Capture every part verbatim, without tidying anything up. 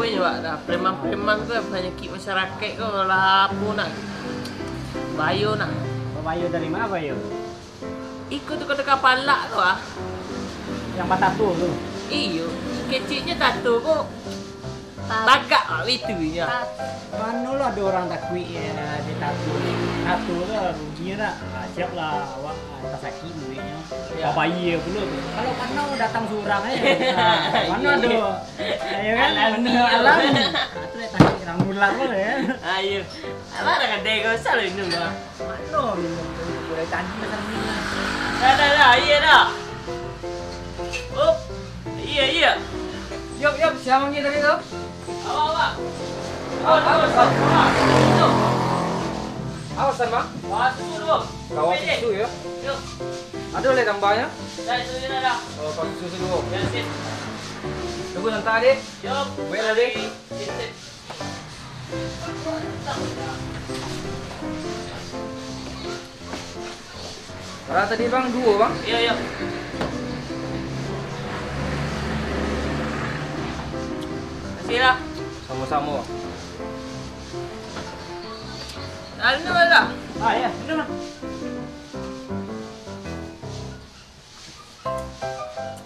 Awak dah, preman-preman tu panyakik masyarakat ko lah, apo nak. Bayo nak. Bayo dari ma bayo? Iko tu ka deka palak tu ah. Yang batato tu. Iyo, keciknyo tato ko. Tagak awak itu nyo. Mano lah ado urang takuik yo, di tato. Tato tu rugi nak. Ah, siap lah awak, ah, tasakik duitnyo. Yo. Babayia pulo tu. Kalau kanai datang surang aja. Ah, mano ado. Iyo kan? Alam. Alam. Tu lah takuik urang nular tu yo. Ayo. Alah dah kadai kau, salah minum lah. Mano minum tu? Dari tadi lah salah minum. Dah, dah, dah. Iyo dah. Op. Iyo, iyo. Yok, yok. Siapa manggil tadi tu? Awak, awak. Awak, awak, awak. Awasan, Bang. Wah, susu dulu. Kawa susu, yo. Yo. Ado lai tambahnyo? Dah, itu je dah. Oh, kawa susu dulu. Yo, sip. Tunggu santai, Dik. Yo. Buek lah, Dik. Sip, sip. Bara tadi, Bang? Duo, Bang? Iyo, iyo. Makasih lah. Samo-samo. Anu lah. Ah, yo, minum lah.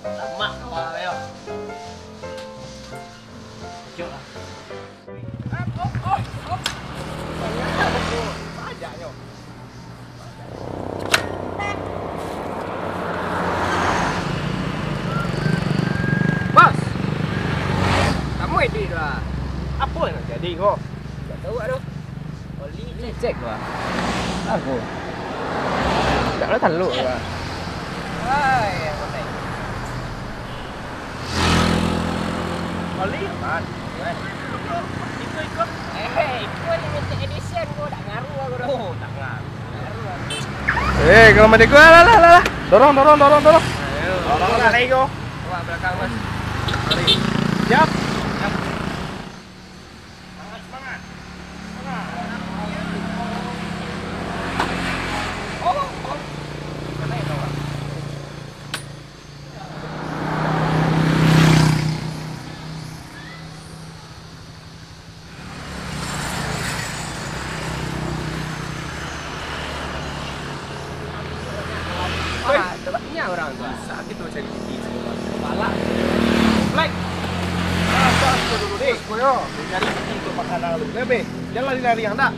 Lamak awak yo. Kecok lah. Banyak nyo. Bos, kamu edit tu lah. Apo nan jadi ko? Indak tahu awak tu. Oli cek tu ah. Apo? Indak lah taluk tu ah. Hai, apo tadi? Oli aman. Iko, iko. Eh, iko limited edition ko, dak ngaruh aku tu. Oh, dak ngaruh. Eh, kalau mati gua, lah, lah, lah, lah. Dorong, dorong, dorong, dorong. Ayo. Dorong lah, lagi ko. Awak belakang, Bos. Mari. Siap. Siap. Semangat, semangat. Semangat. Oh, oh. Sana ya, kawan. Weh, banyak urang tu. Susah kito cari rezeki sini, Bang. Balak. Black. Ah, dah, dah dulu, deh. Terus, koyo. Cari rezeki untuk makanan lu. Bebe, jangan lari-lari, yang dak.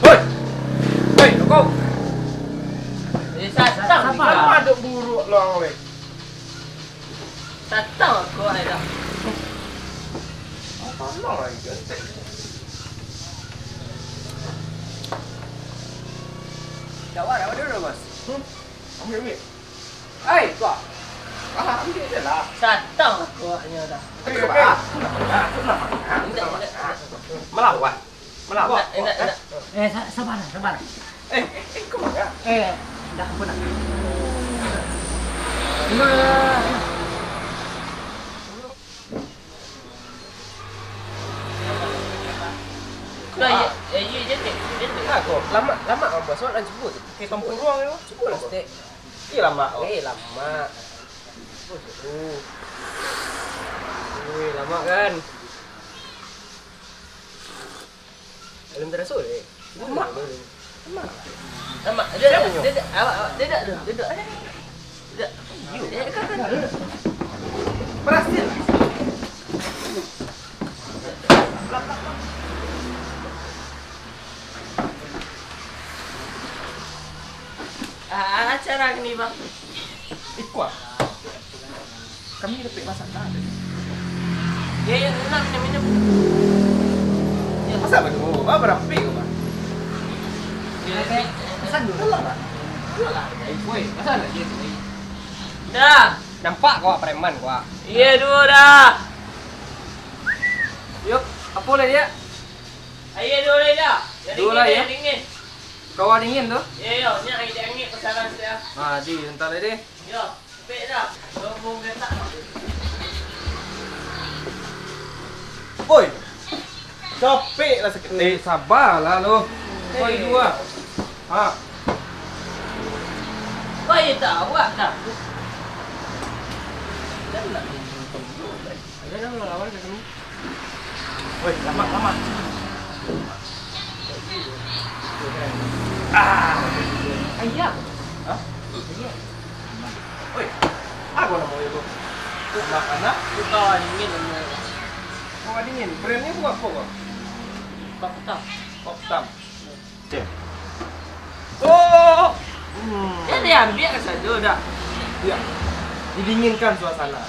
Hoi! Hoi, rokok! Eh, satang. Sabar. Kenapa duk buruak lo, weh? Satang aku, ai dah. Apa lo, ai, gentek? Jawab, jawab dulu, Bos. Hmm? Ambil, ambil. Ai, kau. Ah, ambil je lah. Satang aku awaknyo dah. Ambil, ambil. Aku nak makan, aku nak makan, aku nak makan. Melawan. Melawan. Indak, indak, indak. Eh, sa-, sabar, sabar. Eh, eh, eh, kau marah? Eh, indak, ampun lah. Indak. Lah, iyo, eh, iyo, jangan, jangan. Ah, kau, lamak, lamak, Bang Bos. Awak nak cubo tu. Eh, tampuruang yo. Cubo lah, Bos. Plastik. Iyo, lamak, oh. Eh, lamak. Oh, situ. Ui, lamak kan? Alun taraso, deh. Lamak. Lamak. Lamak. Duduak, duduak, duduak. Awak, awak, duduak dulu, duduak. Duduak. Yo. Eh, kan, kan. Berhasil. Ah, acara ni, Bang. Iko ah. Kami dapek masak dah. Ya, ya, minum, minum, minum. Ya. Masak apa tu? Apa berapi kau, Bang? Ya, ya. Pesan dulu lah, Bang. Dulu lah. Baik, boy. Masak lagi tu, baik. Dah. Nampak kau preman kau. Iya, dua dah. Yuk, apa lagi ya? Ayo, dua lagi dah. Jadi dua lah, ya? Dingin. Kawa dingin tu? Iyo, iyo, nyo angek-angek pasaran sudah. Ah, di, santai deh. Iyo, capek dah. Lombong getak. Oi. Capek lah sakit. Eh, sabarlah lu. Kau itu ah. Ha. Kau itu awak dah. Janganlah tunjuk-tunjuk, eh. Ada yang lawan ke sini? Woi, lama, lama. Ah. Ayam. Hah? Ayam. Woi, apa namanya tu? Anak-anak? Bukan, ini namanya. Oh, dingin. Brandnya bukan apa, Bang? Kok tak? Kok tak? Oke. Oh! Hmm. Ya, diambil saja dah. Ya. Didinginkan suasana.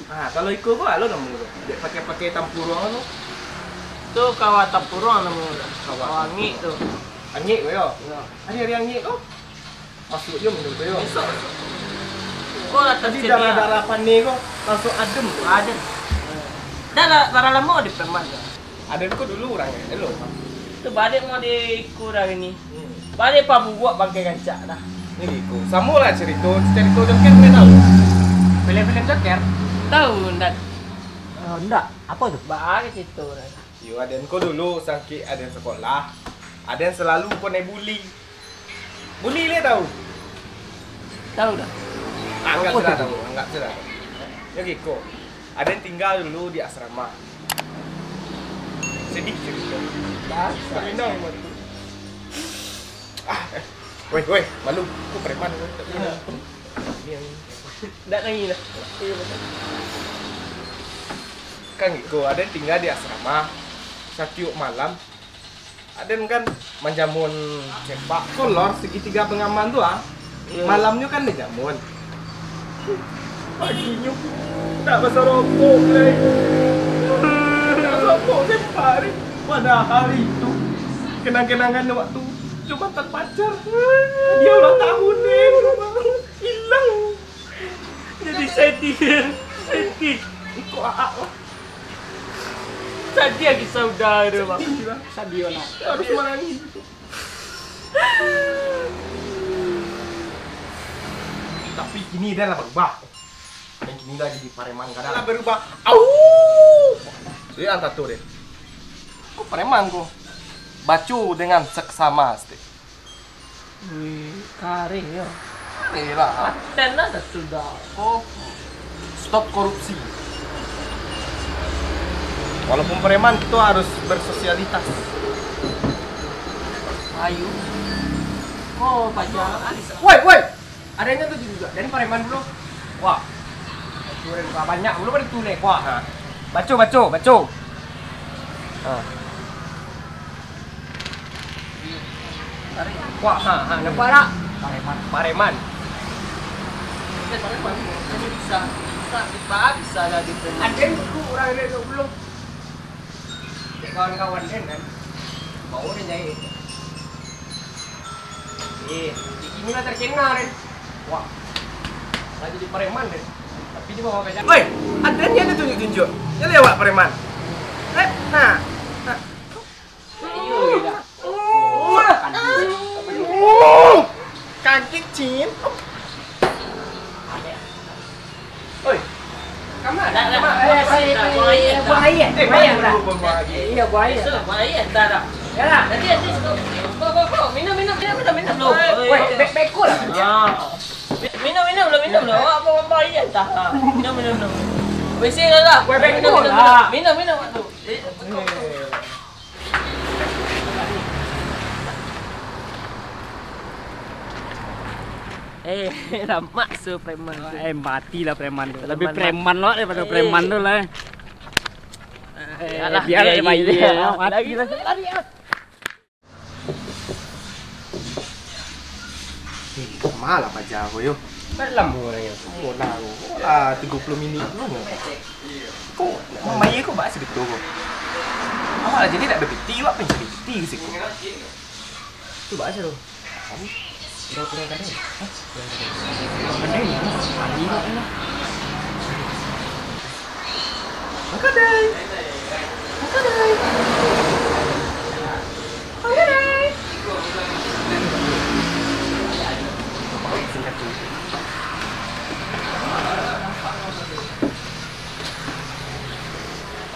Ah, kalau iko ko alo namo ko? Dek pakai-pakai tampuruang tu. Tu kawa tampuruang namo ko. Kawa. Kawa angik tu. Angik ko yo? Ya. Ari-ari angik ko? Masuk je menurut ko yo. Masuk. Ko lah. Jadi tersedia. Darah-darah paneh ko langsung adem tu. Adem. Dah lah, bara lamo di preman tu. Aden ko dulu urang elok. Tu baliak mau di kurang ini. Hmm. Baliak pabuak bangkai rancak dah. Ini iko. Samo lah carito, carito Joker kalian tahu? Film-film Joker? Tahu ndak? Eh, ndak. Apa tu? Baa carito dah. Yo, aden ko dulu sangkik aden sekolah, aden selalu kanai bully. Bully le tahu? Tahu dah. Anggap sudah tahu, anggap sudah tahu. Yo giko. Aden tinggal dulu di asrama. Sedih cerita. Bahasa. Minang mah tu. Ah, eh. Woi, woi, malu. Kok preman tu? Ndak nangis lah. Kan giko, aden tinggal di asrama. Satiok malam, aden kan manjamun sepak kolor segitiga pengaman tu ah. Malamnyo kan dijamun. Paginyo, ndak basarokok lai. Ndak basarokok sepak ni. Padahal itu kenang-kenangan waktu Jumatan pacar. Dia ulang tahun ni. Hilang. Jadi sedih. Sedih. Iko aak lah. Sadih lagi saudara, Bang. Sadih lah. Sadih, Bang. Harus manangis. Tapi kini dia lah berubah. Yang kini lagi di pareman kadang. Lah berubah. Au! Jadi antah tu deh. Kok pareman kok? Baco dengan seksama, Stik. Wih, kareh yo. Kareh lah. Paten lah dah sudah. Oh. Stop korupsi. Walaupun preman, kita harus bersosialitas. Ayo. Oh, pacar. Woi, woi. Adanya tu juga. Dan preman dulu. Wah. Banyak. Belum ada tulis. Wah. Ha. Baco, baco, baco. Ha. Wah, ha, ha, nampak tak? Pareman. Pareman. Pareman. Bisa. Bisa, bisa, bisa jadi preman. Ada dulu orang ada dulu. Cek kawan-kawan den kan. Bawa den jahit. Eh, ini lah terkena den. Wah. Lah jadi preman den. Tapi di bawah kajak. Woi, ada ni ada tunjuk-tunjuk. Dia lewat preman. Eh, nah. Nah. Kaget, Cin. Oi, kamar. Tak, tak. Kamar. Eh, si, buang air, buang air. Eh, buang air, buang air. Iya, buang air. Esok, buang air, tak, tak. Yalah. Nanti, nanti, go, go, go. Minum, minum, minum, minum, minum. Oi, oi, be-, beko lah. Ah. Mi-, minum, minum dulu, minum dulu. Awak apa, apa air, tak? Ah. Minum, minum, minum. Weh, sini lah. Weh, beko lah. Minum, minum, minum. Eh, beko. Eh, lamak su preman tu. Eh, mati lah preman tu. Lebih preman lo daripada preman tu lah. Eh, biar lah, biar lah. Mati lah. Lari, ah. Eh, malah paja ko yo. Kan lamo lah yo. Lamo lah ko. Ah, tigo puluah minit tu lah. Ko, mambayia ko baa siko ko. Awak lah jadi tak ado piti, awak pai cari piti ka siko. Tu baa siko. Kamu kurang-kurang kadai. Hah? Kurang kadai. Kurang kadai. Kurang kadai. Mangkadai. Mangkadai. Mangkadai.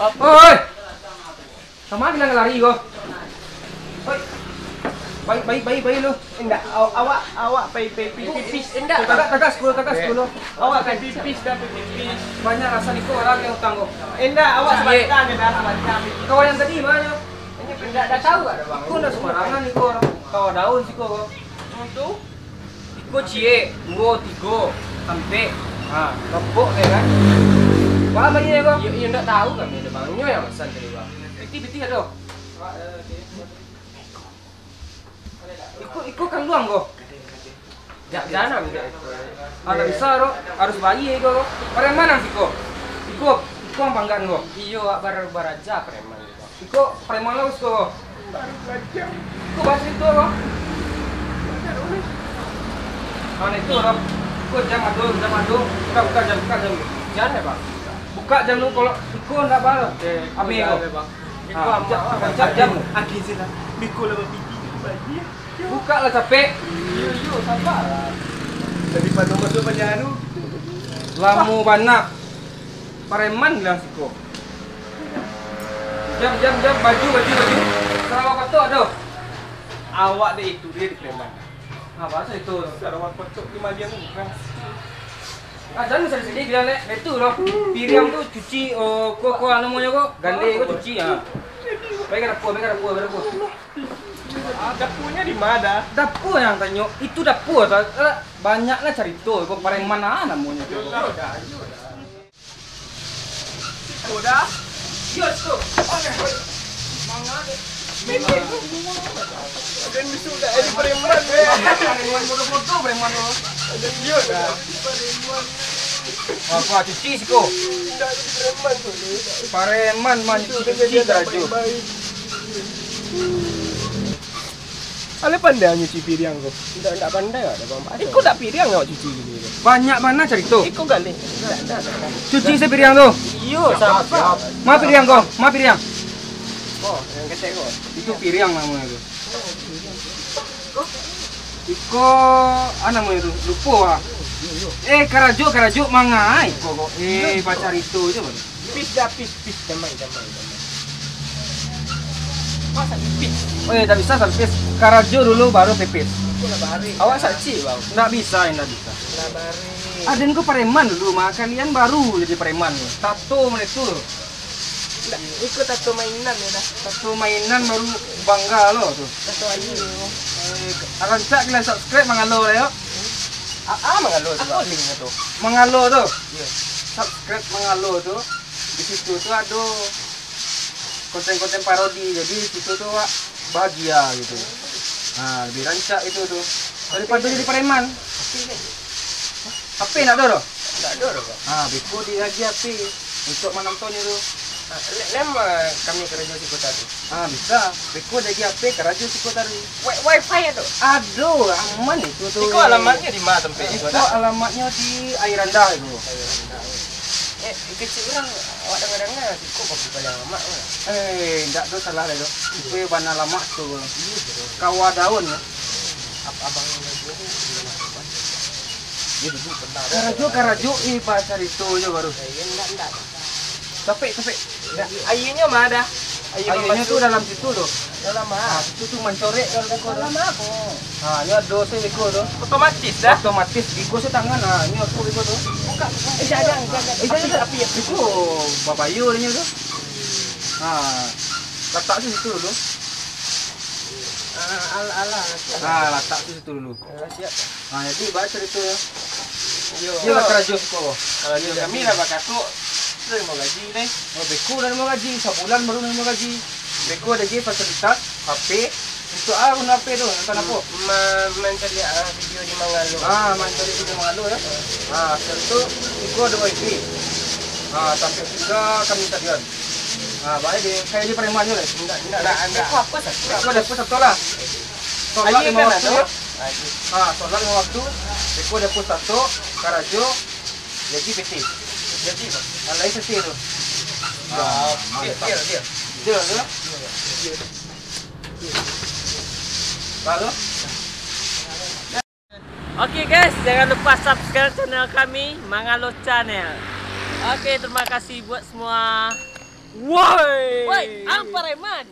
Oi! Kama ni Jangan lari ko. Oi. Baik, baik, baik, baik lu. Indak, aw-, awak, awak pai, pai, pai pipis. Indak. Tagak, tagak, sepuluh, tagak, sepuluh. Awak kan pipis dah, pai pipis. Banyak rasa niko urang nan utang ko. Indak, awak sabanta je dah, sabanta. Kawan nan tadi ma nyo? Indak, dah tahu dah, Bang. Iko ndak sembarangan niko urang. Kawa daun siko ko. Iko ciek, duo, tigo, ampek. Ha, rokok deh kan. Paham lagi ko? Iyo, iyo, ndak tahu kami dah, Bang. Nyo nan masan tadi, Bang. Pitih-pitih ado. Iko, iko kanduang ko. Jak, janam jak iko. Ah, ndak bisa doh. Harus bayi iko ko. Preman nan siko. Iko, iko nan panggang ko. Iyo, wak bar-, baraja preman ko. Iko preman lo siko ko. Baru belajar. Iko bahasa itu ko. Belajar dulu. Mana itu ko. Iko jam ado, jam ado. Buka, buka jam, buka jam. Jan ya, Bang? Buka jam dulu kalau iko ndak balas. Oke, iko ame jan ko. Ya, Bang. Iko Ah, amak, jam, Bang. Jam. Aki sila. Biko lah bapiti bagi. Buka lah capek. Iyo, iyo, sabar lah. Daripado masuk panjaro. Lamo bana. Pareman bilang siko. Jam, jam, jam. Baju, baju, baju. Sarawak patok ado. Awak dek itu, dia di preman. Apa tu itu? Sarawak patok di maliang bukan. Ah, jangan sedih-sedih bilang, Lek. Itu loh. Piriang tu cuci, oh, ko, ko, anu, namonyo ko, gandeh ko cuci, ha. Pai ka dapua, pai ka dapua, pai ka dapua. Dapurnyo di ma? Dapur nan tanyo, itu dapur tu. Eh, banyaklah carito, ko pareman ah namonyo tu. Siko dah. Yo, siko. Oke. Manga deh. Mimi. Dan bisa udah jadi preman, weh. Preman bodoh-bodoh, preman lo. Yo dah. Apa cuci siko? Udah jadi preman tu, ni. Pareman mancuci karajo. Alai pandai nyuci piriang ko? Indak, indak pandai awak, Bang. Iko dak piriang awak cuci gini ko? Banyak bana carito. Iko galeh. Indak, indak, indak. Cuci se piriang tu. Iyo, siap, siap. Ma piriang ko? Ma piriang. Ko, nan ketek ko. Itu piriang namonyo tu. Iko, ah, namonyo tu? Lupo ah. Eh, karajo, karajo mangai ko, ko. Eh, bacarito je, Bang. Pis dah, pis, pis, damai, damai, damai. Masa pipis? Oh, ya, tak bisa sampai pipis. Karajo dulu, baru pipis. Itu lah barek. Awak saksi, Bang. Ndak bisa, ndak bisa. Lah barek. Aden ko pareman dulu, mah. Kalian baru jadi pareman. Tato mereka tu. Ndak, iko tato mainan ya dah. Tato mainan baru bangga lo tu. Tato ayu. Eh, rancak kalian subscribe Mangalo lah, yo. Ah, ah, Mangalo tu, Bang. Apa linknya tu? Mangalo tu. Iya. Subscribe Mangalo tu. Di situ tu ado konten-konten parodi, jadi di situ tu awak bahagia gitu. Ha, lebih rancak itu tu. Daripada jadi pareman. H P ndak ado doh? Ndak ado doh, Bang. Ha, beko diagiah H P untuk manonton itu. Ah, le-, lem, ah, kami karajo siko tadi. Ha, bisa. Beko diagiah H P karajo siko tadi. Wi-, wifi ado? Ado, aman itu tu. Iko alamatnyo di ma tampek iko dah? Alamatnyo di Air Randah itu. Air Randah. Eh, kecil urang, awak danga-danga, siko kopi paling lamak, Bang. Eh, ndak tu salah dah tu. Itu bana lamak tu, Bang. Kawa daun, ya. Ap-, abang yang dulu, dia dulu pernah. Karajo, karajo, eh, bacarito je baru. Eh, ndak, ndak. Capek, capek. Ndak. Ayunyo ma dah? Ayunyo tu dalam situ tu. Dalam ah. Ah, situ tu mancorek kalau beko tu. Dalam apa? Ha, nyo ado se beko tu. Otomatis dah. Otomatis beko se tangan. Ha, nyo aku beko tu. Buka. Eh, jangan, jangan. Eh, jangan, jangan. Api, api. Beko babayo nyo tu. Ha, latak se situ dulu. Ah, alah, alah. Ha, latak se situ dulu. Ah, siap. Ha, jadi baco itu ya. Yo. Iyo lah karajo siko. Karajo kami lah bakatuk. Narimo gaji deh. Oh, beko narimo gaji, sabulan baru narimo gaji. Beko ado gaji fasilitas, H P. Untuk ah, guna H P tu, nonton apo? Ma-, mancaliak, ah, video di Mangalo. Ah, mancaliak video Mangalo ya. Ah, satu, iko ado wifi. Ah, sampai tiga kami stadion. Ah, baik di, kayak di preman tu lah. Ndak, ndak, ndak. Beko apo satu? Beko ado apo satu lah. Solat limo waktu. Ah, solat limo waktu. Beko ado apo satu, karajo, jadi P T. Jadi, Bang. Ah, lain sesi tu. Ah, mantap. Dia, dia, dia. Dia, dia. Lalu? Oke guys, jangan lupa subscribe channel kami, Mangalo Channel. Oke, terima kasih buat semua. Woi. Woi, ang pareman.